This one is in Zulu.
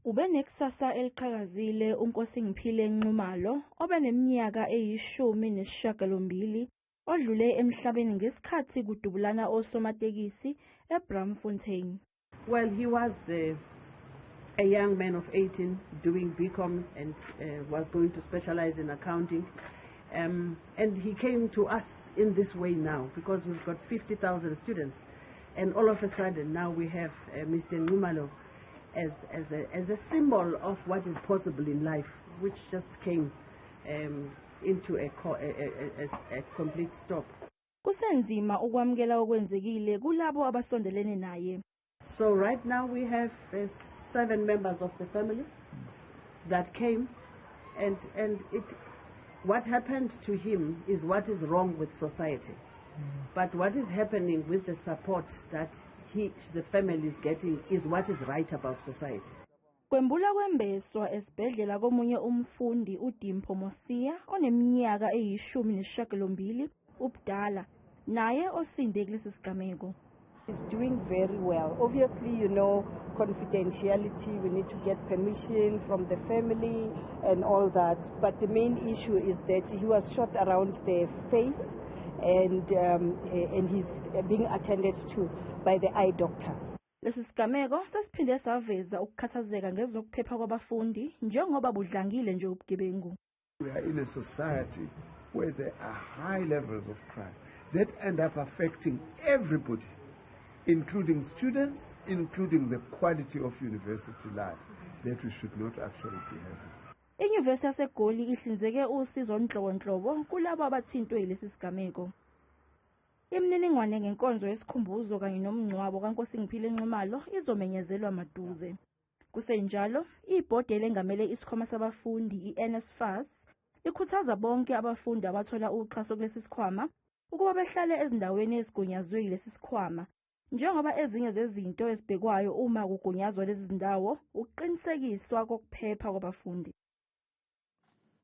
Ubenekusasa eliqhakazile uNkosingiphile Nxumalo obeneminyaka eyi-18 odlule emhlabeni ngesikhathi kudubulana osomatekisi eBraamfontein. Well, he was a young man of 18 doing BCom and was going to specialize in accounting. And he came to us in this way now because we've got 50,000 students. And all of a sudden now we have Mr. Nxumalo as a symbol of what is possible in life, which just came into a complete stop. Kusenzima ukwamukela okwenzekile kulabo abasondelene naye. So right now we have seven members of the family that came, and what happened to him is what is wrong with society. But what is happening with the support that the family is getting is what is right about society. Kwembula kwembeswa esibhedlela komunye umfundi uDimpho Mosia oneminyaka eyi-18 ubudala naye osinde kulesi sigameko. He's doing very well. Obviously, confidentiality, we need to get permission from the family and all that. But the main issue is that he was shot around the face and he's being attended to by the eye doctors. Lesi sigameko sesiphinde saveza ukukhathazeka ngezokuphepha kwabafundi njengoba budlangile nje ubugebengu. We are in a society where there are high levels of crime that end up affecting everybody, including students, including the quality of university life that we should not actually be having. Inyuvesi yaseGoli ihlinzeke usizo olunhlobonhlobo kulabo abathintwe yilesi sigameko. Imininingwane ngenkonzo yesikhumbuzo kanye nomngcwabo kaNkosingiphile Nxumalo izomenyezelwa maduze. Kusenjalo, ibhodi elengamele isikhwama sabafundi i-NSFAS likhuthaza bonke abafundi abathola uxhaso kulesi sikhwama ukuba behlale ezindaweni ezigunyazwe yilesi sikhwama, njengoba ezinye zezinto ezibhekwayo uma kugunyazwa lezi zindawo ukuqinisekiswa kokuphepha kwabafundi.